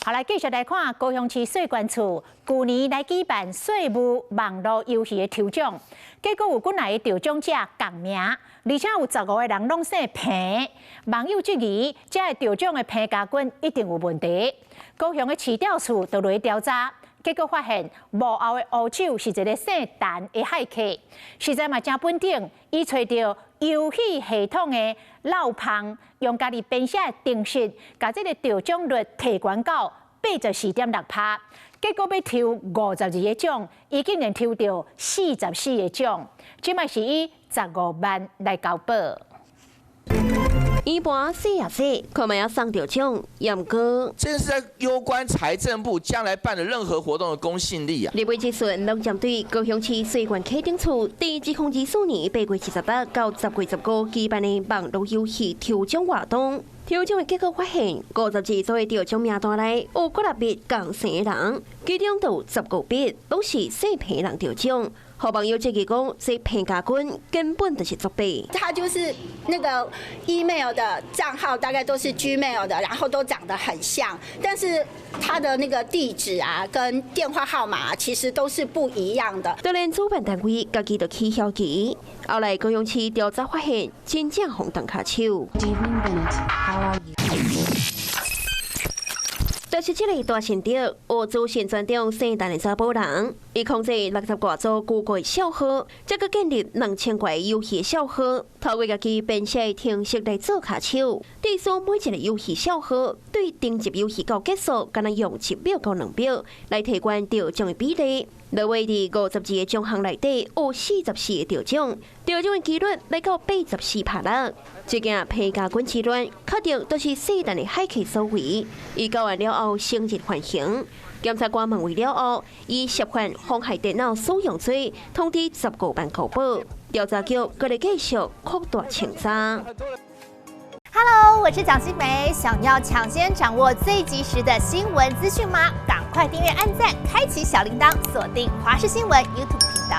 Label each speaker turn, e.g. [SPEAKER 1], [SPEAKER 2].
[SPEAKER 1] 好，來繼續來看高雄市稅關處舊年來舉辦稅務網路遊戲的抽獎，結果有幾若个得獎者仝名，而且有15個人攏姓彭。網友質疑，這个得獎的彭家軍一定有問題。高雄的市調處就落去調查，結果發現幕後的烏手是一个姓陳的駭客，實在嘛誠本領，伊揣著遊戲系統的漏縫，用家己編寫的程式，共這个得獎率提懸到84.6趴，結果欲抽52個獎，伊竟然抽著44個獎，這擺是以15萬來交保。
[SPEAKER 2] 伊盤洗啊洗，看覓仔送著獎，毋過
[SPEAKER 3] 這是在攸關財政部將來辦的任何活動的公信力啊！
[SPEAKER 2] 立委質詢攏針對高雄市稅關稽徵處，佇2024年8月28到10月15舉辦的網路遊戲抽獎活動，抽獎的結果發現，52組的得獎名單內有幾若筆仝姓的人，其中就有15筆攏是姓彭人得獎。予網友質疑講，這彭家軍根本就是作弊。
[SPEAKER 4] 他就是那個 email 的賬號，大概都是 Gmail 的，然後都長得很像，但是他的那個地址啊，跟電話號碼其實都是不一樣的。
[SPEAKER 2] 就連主辦單位家己都起嫌疑，後來高雄市調查發現，真正予動跤手。
[SPEAKER 5] Good evening, Bennett. How are you?
[SPEAKER 2] 就是這个大善著，有資訊專中姓陳的查埔人，伊控制60外組 Google 的帳號，再閣建立2000外遊戲帳號，透過家己編寫程式來做跤手。對數每一个遊戲帳號，對頂級遊戲到結束，敢若用1秒到2秒來提懸得獎的比例。落尾佇52個獎項內底，有44個得獎，得獎的幾率來到84趴啦。這件彭家軍之亂，確定都是姓陳的駭客所為。伊交案了後，承認犯行。檢察官問完了後，以涉犯妨害電腦使用罪，通知十五萬交保。調查局閣咧繼續擴大清查。
[SPEAKER 6] Hello，我是蔣新梅。想要搶先掌握最及時的新聞資訊嗎？趕快訂閱、按讚、開啟小鈴鐺，鎖定華視新聞 YouTube 頻道。